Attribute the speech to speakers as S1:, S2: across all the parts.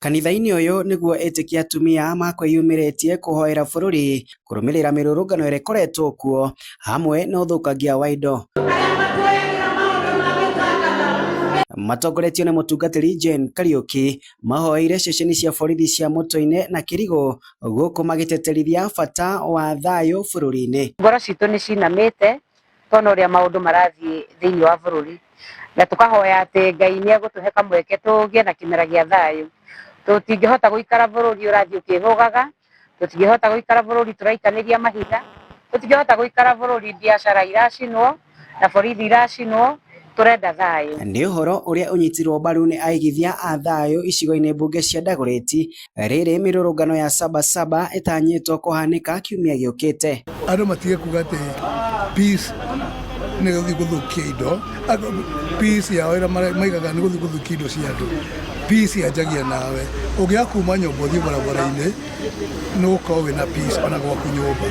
S1: Kanitha-inĩ ũyũ nĩguo ĩtĩkia atumia makwĩyumĩrĩtie kũhoera bũrũri kũrũmĩrĩra mĩrũrũngano ĩrĩa ĩkoretwo kuo hamwe na ũthũkangia wa indo. Matongoretio nĩ mũtungatĩri Jane Kariuki mahoeire ceceni cia borithi cia Mũtwe-inĩ na Kĩrigũ gũkũ magĩtĩtĩrithia bata wa thayũ bũrũri-inĩ.
S2: Ngoro citũ nĩ cinamĩte tona ũrĩa maũndũ marathiĩ thĩinĩ wa bũrũri, na tũkahoya atĩ Ngai nĩ egũtũhe kamweke tũgĩe na kĩmera gĩa thayũ. Tũtingĩhota gũikara bũrũri ũrathiĩ ũkĩhũgaga, tũtingĩhota gũikara bũrũri tũraikanĩria mahiga, tũtingĩhota gũikara bũrũri biacara iracinwo na borithi iracinwo, tũrenda thayũ.
S1: Nĩ ũhoro ũrĩa ũnyitirwo mbaru nĩ aigithia a thayũ icigo-inĩ mbunge cia Dagoretti rĩrĩ mĩrũrũngano ya Sabasaba ĩtanyĩtwo kũhanĩka kiumia gĩũkĩte.
S3: Andũ matige kuga atĩ peace nĩ gũthiĩ gũthũkia indo, peace yao ĩrĩa maigaga nĩ gũthiĩ gũthũkia indo cia andũ. Peace yanjagia nawe, ũngĩaga kuma nyũmba ũthiĩ barabara-inĩ nĩ ũgũkorwo wĩna peace ona gwaku nyũmba.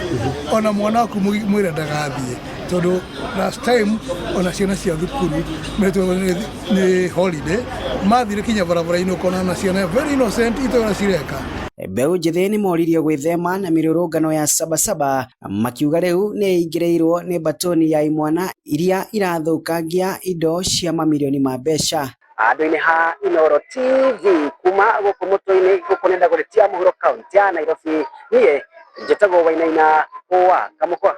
S3: Ona mwana waku mwĩre ndagathiĩ tondũ last time ona ciana cia thukuru meretwo nĩ holiday mathire kinya barabara-inĩ ũkona na ciana very innocent itoĩ ũrĩa cireka.
S1: Mbeũ njĩthĩ nĩ moririo gwĩthema na mĩrũrũngano ya Sabasaba makiuga rĩu nĩ ĩingĩrĩirwo nĩ mbatoni ya imwana iria irathũkangia indo cia mamirioni ma mbeca. Handũ-inĩ ha Inooro TV kuma gũkũ Mũtwe-inĩ gũkũ nĩ Dagoretti ya mũhuro kaunti ya Nairobi, niĩ njĩtagwo Wainaina wa Kamũkwa.